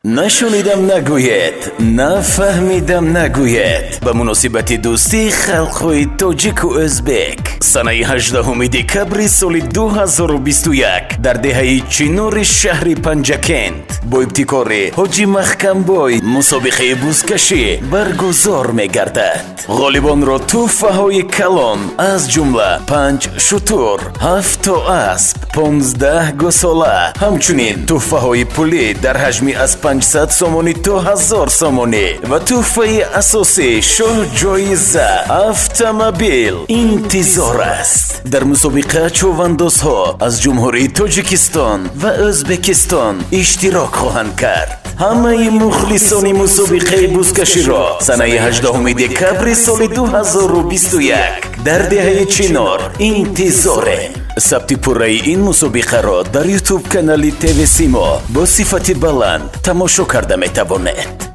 Нашунидам нагӯед, нафаҳмидам нагӯед. Ба муносибати дӯстии халқҳои тоҷику ӯзбек санаи 18 декабри соли 2021 дар деҳаи Чинори шаҳри Панҷакент бо ибтикори Ҳоҷи Маҳкамбой мусобиқаи бузкашӣ баргузор мегардад. Ғолибонро тӯҳфаҳои калон, аз ҷумла панҷ шутур, ҳафто асп, 15 гусола, ҳамчунин тӯҳфаҳои пулӣ дар ҳаҷми аз 500 сомонӣ то 1000 сомонӣ ва тӯҳфаи асосӣ, шоҳҷоиза, автомобил интизор аст. Дар мусобиқа чӯвандозҳо аз Ҷумҳурии Тоҷикистон ва Ӯзбекистон иштирок хоҳанд кард. Ҳамаи мухлисони мусобиқаи бузкаширо санаи 18 декабри соли 2021 дар деҳаи Чинор интизорем. Сабти пурраи ин мусобиқаро дар Ютуб канали ТВ Симо бо сифати баланд тамошо карда метавонед.